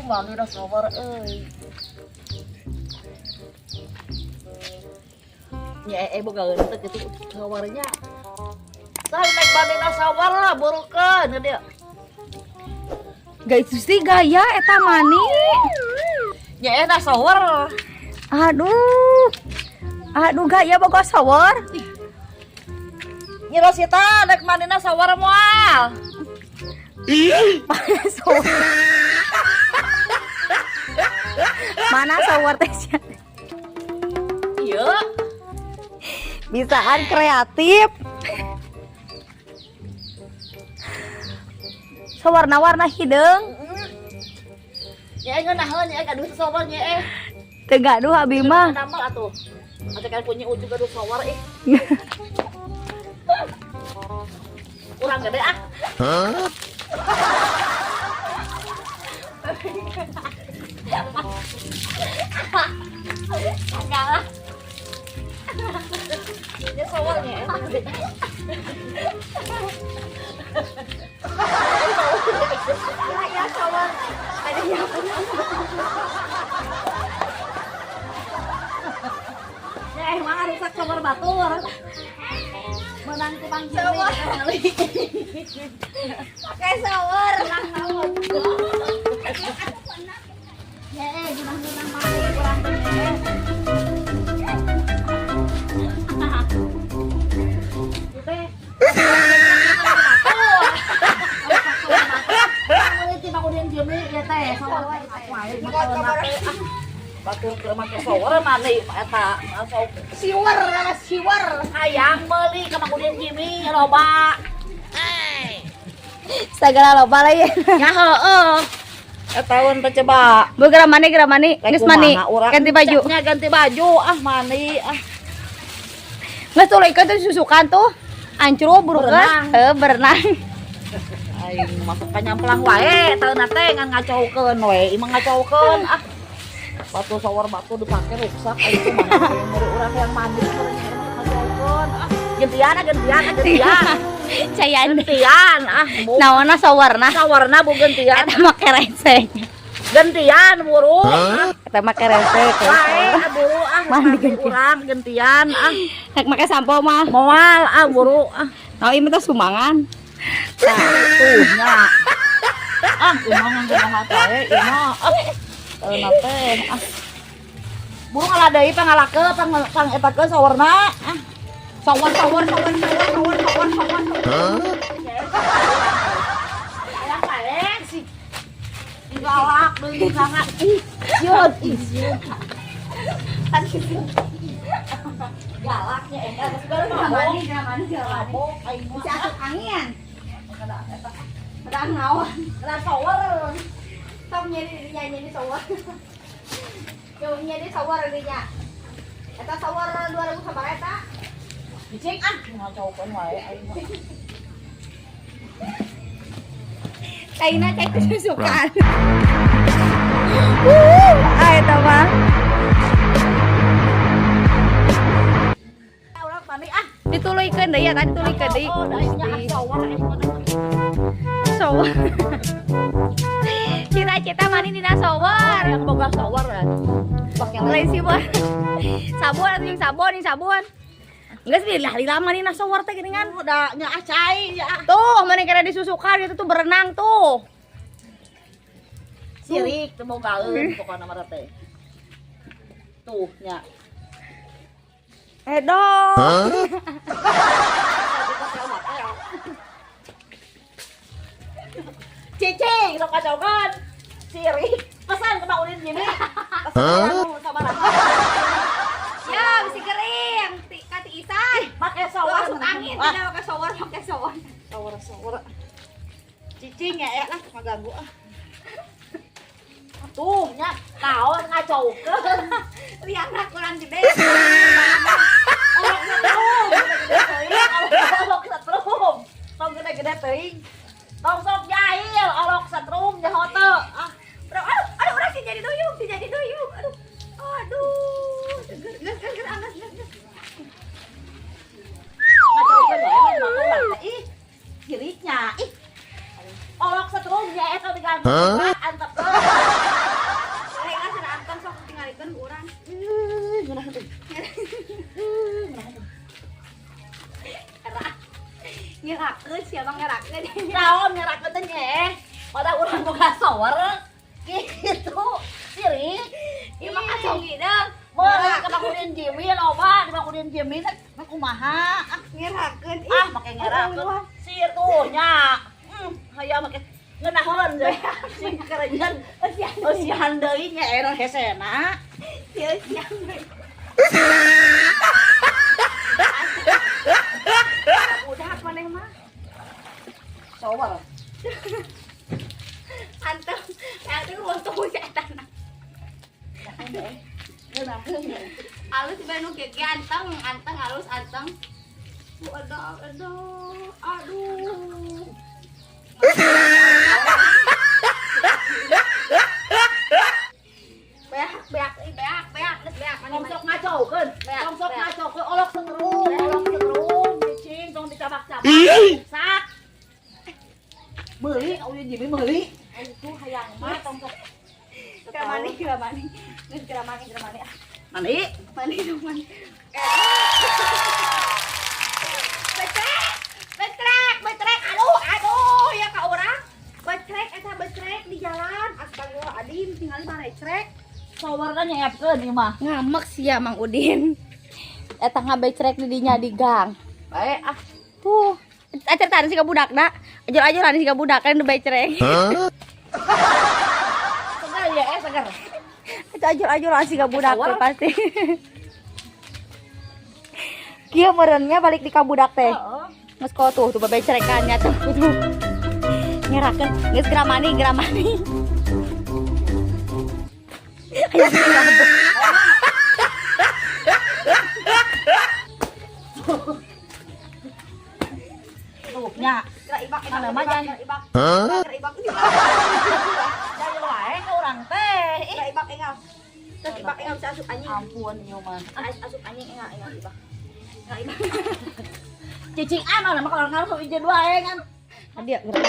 Mandi dah sabar euy. Nya boga teu kitu sawarnya. Saya naik mandi dah sabar lah burukeun dia. Gak itu sih gaya eta mani. Nya eta sawar. Aduh. Aduh gaya boga sawar. Nyi Rosita naik mandina sawar moal. Ih. Mana sawar teh? Iya. Bisaan kreatif. Sawarna-warna hideung. Ya ngeunaheun ya gaduh sawar nya eh. Teu gaduh abi mah. Damel atuh. Atuh kan punya ujung gaduh sawar ih. Kurang gede ah. Hah? Enggak lah. Dia sawarnya ya. Ya sawar. Ada yang ya emang rusak sawar batur. Menang tukang sawar. Pakai sawar. Menang naon. Ya gunang-gunang mati kurang teh. Teh. Batur ke make sawar mani eta masuk siwer siwer hayang meuli ka Mang Udin Jimmy loba. Segala loba lah ya. Nya heueuh. Eta wan teh coba. Bu geura mani geus mani. Ganti baju. Nya ganti baju ah mani ah. Geus tuluy teh susukan tuh. Ancro burukeun. Heuh berenang. Aing masuk ka nyamplang wae taeuna teh ngan ngacaukeun we, imah ngacaukeun ah. Batu sawar batu dipake ruksak aing kumaha yang urang yang mandi ngacaukeun ah. Gentian ah gentian ah gentian. Cayan gentian ah. Naonna sawarna? Sawarna bu gentian. Eta make resek. Gentian buru. Eta make resek. Wae ah buru ah mandi gentian. Urang gentian ah. Rek make sampo mah. Moal ah buru ah. Nah, ieu teh sumbangan. Nah, tuh nya. Ah, imah kumaha teh, imah. Ah, taeuna teh. Ah. Buru ngalah deui pangalakeun pang etakeun sawarna. Ah. Sawar sawar sawar sawar sawar sawar sawar. Hah? Ayang paling sih. Galak deui sangat. Ih, sieun, ih sieun. Kan kitu. Galaknya eta geus baru mani, mani, mabok aing mah. Bisa asup angin. Pedang naon? Kena sawar. Tong nyeri nyeri sawar. Yo nyeri sawar dinya. Eta sawar 2000 sabaraha eta? Bicing ah ngacaukeun wae aing mah. Caina cai susukan. Ah eta mah. Urang mandi ah. Dituluykeun deui ya, tadi dituluykeun deui. Oh, da aing nya sawar aing mah. Sawar. Cita-cita mani dina sawar. Yang boga sawar ya. Pakai lain sih, Bon. Sabun atuh jeung sabun, jeung sabun. Geus lila-lila mani na sawar teh geuningan. Udah nya ah cai ya. Tuh, mani kena disusukan gitu tuh berenang tuh. Sirik teu bogaeun pokona mah teh. Tuh nya. Edo. Cicing sok kacaukan. Sirik pesan ke Mang Udin gini. Pesan sabaraha. Ya, bisi kering. Kati isan. Make sawar masuk angin, tidak pakai sawar, pakai sawar. Sawar sawar. Cicing ya ya lah ngaganggu ah. Tuh nya naon ngacaukeun. Liangna kurang gede. Olok setrum, gede teuing, olok setrum. Tong gede-gede teuing. Tong sok jahil olok setrum nyaho teu. Ah, bro, aduh, aduh urang sih jadi duyung, sih jadi duyung. Aduh. Aduh. Geus geus geus angges geus. Ngacaukeun wae mah ih. Siriknya ih. Olok setrum nya eta diganggu. Antepkeun. Shower gitu. Sirik. Ieu mah kacong hideung. Meureuh ka Mang Udin Jimmy loba, di Mang Udin Jimmy teh mah kumaha? Ah, Ngerakeun. ah make ngerakeun. Sir tuh nya. Hayang make ngeunaheun deui. Sing kerenyen. Eusihan deui nya era hesena. Siang. Udah maneh mah. Shower. Anteng. Anteng untung si eta na. Ngeunaheun. Alus bae nu kieu ge anteng, anteng alus anteng. Aduh, aduh, aduh. Beak, beak, beak, beak, geus beak mana. Tong sok ngacaukeun. Tong sok ngacaukeun olok setrum, cicing tong dicabak-cabak. Sak. Meuli, Udin Jimmy meuli. Itu hayang mah tong sok. Geura mani, geura mani. Geus geura mani, geura mani. Ah, Mandi. mani dong mani. Becrek, becrek, becrek. Aduh, aduh, ya ka urang. Becrek eta becrek di jalan. Astagfirullahaladzim, tinggali barecrek. Showerna nyeepkeun ieu mah. Ngamek sia Mang Udin. Eta ngabecrek di dinya di gang. Bae ah. Tuh, ceritaan sih ka budakna. Ajur-ajuran sih ka budak kan nu becrek. Segar ya, segar. Itu ajur-ajuran sih ka budak teh pasti. Kieu meureunnya balik di ka budak teh. Heeh. Geus kok tuh tuh bebecerekannya tuh tuh. Ngerakeun geus geura mani, geura mani. Hayang ngambek. Tuh nya. Geura ibak, Mana mah jangan. Geura ibak. Geura ibak. Jaya wae ka urang teh. Ih, Geura ibak engal. Terus ibak engal bisa asup anjing. Ampun nyoman. Asup anjing engal engal ibak. Engal ibak. Cicing anu mah kalau ngaruh izin wae kan. Dia geura.